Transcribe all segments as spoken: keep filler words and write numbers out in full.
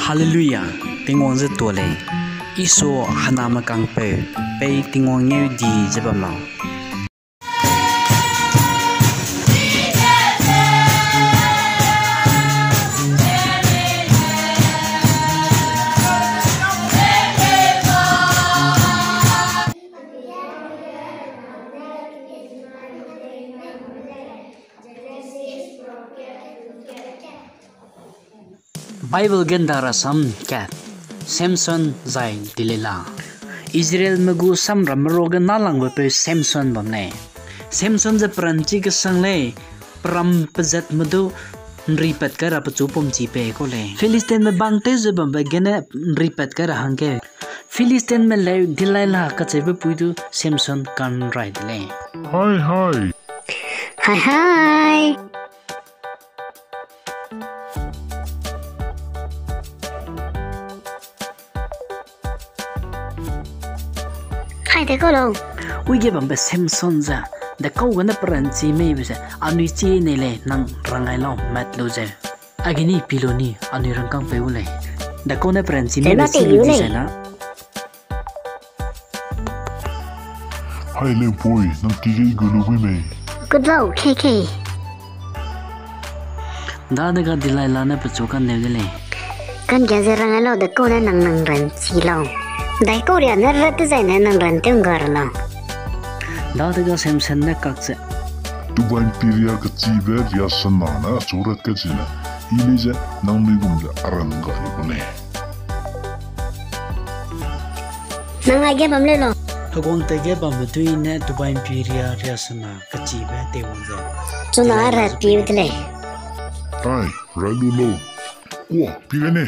Hallelujah, Tingwang ze tuâ lei. Isu hena mekangpeu, pei Tingwang ngeu di ze bam lau. Bible ge ’nda rasam kat, Samson zai Delilah. Israelme gu samramme ruage nâlangbe peu Samson bam lei. Samson ze peranchi kesang lei, peram pezatme du ’nripat kai ra pechu pumchi pei kau lei. Philistinme bang tew ze bambe gene ’nripat kai ra hangge Philistinme leu Delilah kacheube pui du Samson ka'nrai de lei. Hai, hai. Hai, hai. Hai, dekau lau. Uige bambe Samson ze, dekau gene peranchi meibe ze, anui chi nei lei nang rangai lau mat lu ze. Aigeni pi lu ni anui rangkâng pei gu lei. Dekau ne peranchi meibe chi lu di zai na. Hai leu pui, nang ki ge i gu lu bui mei. Good lau, kei, kei. Dadege Delilah ne pechu ka'nneu de lei. Ka'nggia ze rangai lau, dekau ne nang nang ranchi lau. Daikau riâ ne rat dezai ne nang ran tew ’ngga ra lau. Dadege Samson ne kak ze, tubai ’mpi riâ kechibe riâ sena ne achu rat kai zene, i lei ze nangnui gum ze a ran ’ngga di gu lei. Nang aige bam leu lau. Heguang tege bambe dui ne tubai ’mpi riâ riâ sena kechibe teiwang ze, chuna rat piu de lei. Ai, rai lu lau. Kua, pi gai ne.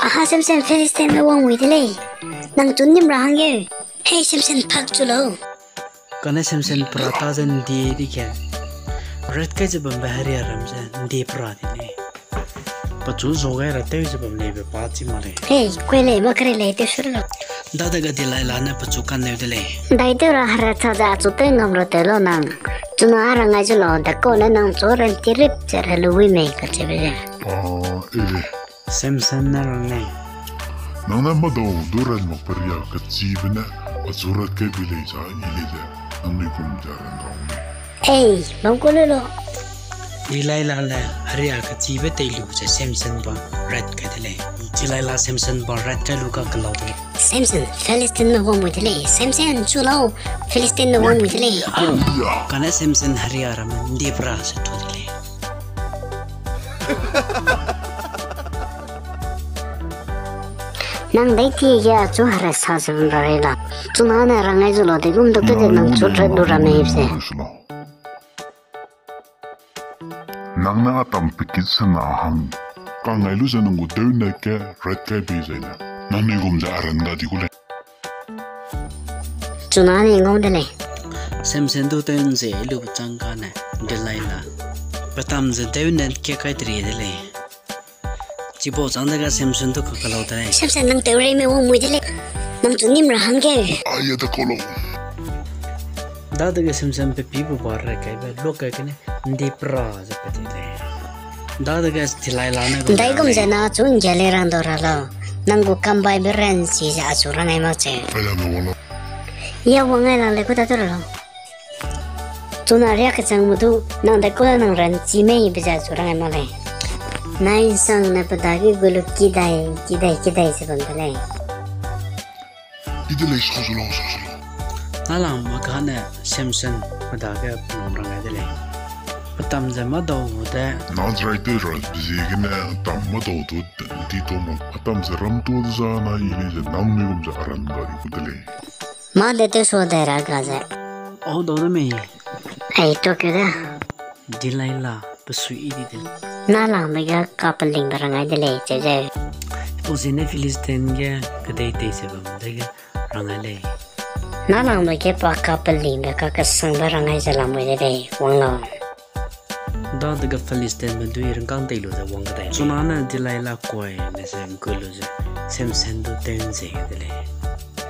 Aha, Samson, Philistinme wangmui de lei. Nang chu ’nnim ra hangge. Hei, Samson, phak chu lau. Kane Samson pera ta ze ’ndi di ge, rat kai ze bambe heria ram ze ’ndi pera di lei. Pechu zau gai ra tew ze bam leibe pa chi mak lei. Hei, kui lei, ma kere lei, tew su lau. Dadege Delilah ne pechu ka'nneu de lei. Daitew ra hera cha ze achu tew ngam ra tew lau nang. Chuna a rangai zu lau, dekau ne nang chu ran tirip ze ra lu bui mei kacheube ze. Samson ne rang lei. Nang ne mâdau du ran mak pe riâ kechibe ne achu rat kai bi lei za i lei ze, nangnui gum ze ran lau mei. Ei, bam ku lu lau. Delilah le heria kechibe tei lu ze Samson ba rat kai de lei. Delilah Samson ba rat kai lu ga kelau de lei. Samson, Philistinme wangmui de lei. Samson, chu lau, Philistinme wangmui de lei. Kane Samson heria ramme ’ndi pera ze tu de lei. Nang dai ti ge achu hera sa ze bam ra rei la. Chuna ne rangai zu lau, de gum duk de nang chu rat lu ra mei ze. Nang ne a tam pekit sena hang kangai lu ze nang gu deu ne ke rat kai bei zai ne, nangnui gum ze a ran ’ngga di gu lei. Chuna ne ngau de lei. Samson du tew ’nze lu bechâng kane Delilah petam ze deu ne ke kai teri de lei. Chipau châng dege Samson du kakalau de lei. Samson, nang tewreime wangmui de lei. Nang chu ’nnim ra hangge. Dadege Samson pe pî bu ba rai kaibe luak kai gene ’ndi pera ze pe di lei. Dadege Delilah ne gu, ’ndaigum ze na achu ’nggia lei rang dau ra lau. Nang gu kambaibe ranchi ze achu rangai mak cheu. Ya wang ngai lang lei ku ta tu ra lau. Chuna riâ kechangme du, nang dai kau nang ranchi mei be ze achu rangai mak lei. Nai ’nsangne pe dage gu lu kidai, kidai, kidai ze bam de lei. I de lei, sa zu lau, sa zu lau. Nâlangme kane Samson pe dage pelung rangai de lei. Petam ze mâdau gu de. Nazarite ra be ziegene tam mâdau du di tau mak. Petam ze ram tu de zana i lei ze nangnui gum ze a ran ’ngga di gu de lei. Mâ de tew sua dai ra ga ze, au dau de mei. Ai, tuakeu da. Delilah pe sui i di de. Nâlangme ge kapelingbe rangai de lei cheu ze. Pau ziegene Philistin ge kedei tei ze bam dege rangai lei. Nâlangme ge pa kapelingbe kakesangbe rangai ze lamui de lei, wang lau. Dadege Philistinme dui rangkâng tei lu ze wang kedai. Chunane Delilah kuai ne ze ’ngku lu ze Samson du tew ’nze de lei.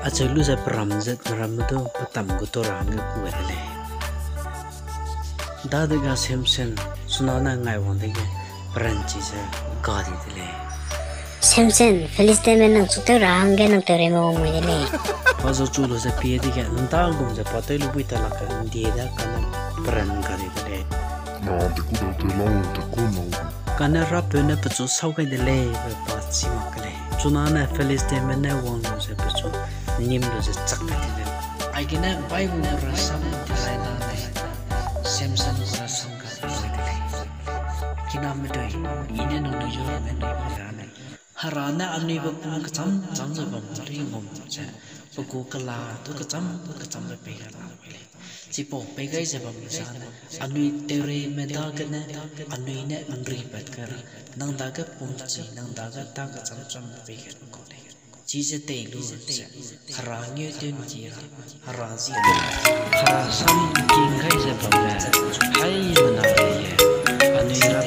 Acheu lu ze peram zet meramme du petam gu tu ra hangge ku de lei. Dadege Samson chunane ngai wang dege peranchi ze ga di de lei. Samson, Philistine nang chu tew ra hangge nang teureime wang mui de lei. Pa zu chu lu ze pie dege, nda gum ze pa tew lu bui ta lak ge, ndie de kane peran ga di de lei. Na de ku dau tew lau, de ku nau. Kane Rapeu ne pechu sau gai de lei, be pa chi mak ke lei. Chunane Philistine ne wang lu ze pechu nim lu ze chak gai de lei. Aigene Bible gu rasam de lai na lei, Samson gu rasam ga de lei. Kiname dui, I ne nang du yo ne nui ra lei. Hera ne anui be pum kecham cham ze bam ri ngum ze, pe gu kela du kecham kechambe pei gai la lei. Chipau pei gai ze bam zane, anui teureime dagene, anui ne ’nripat kai ra, nang dage pum chi, nang dage ta kecham chambe pei gai kau lei. Chize tei lu ze, Hera ngeu tew ’ndi ra, Hera zi ra, Hera sam ’ngking gai ze bamme, haimena rei ge, anui ra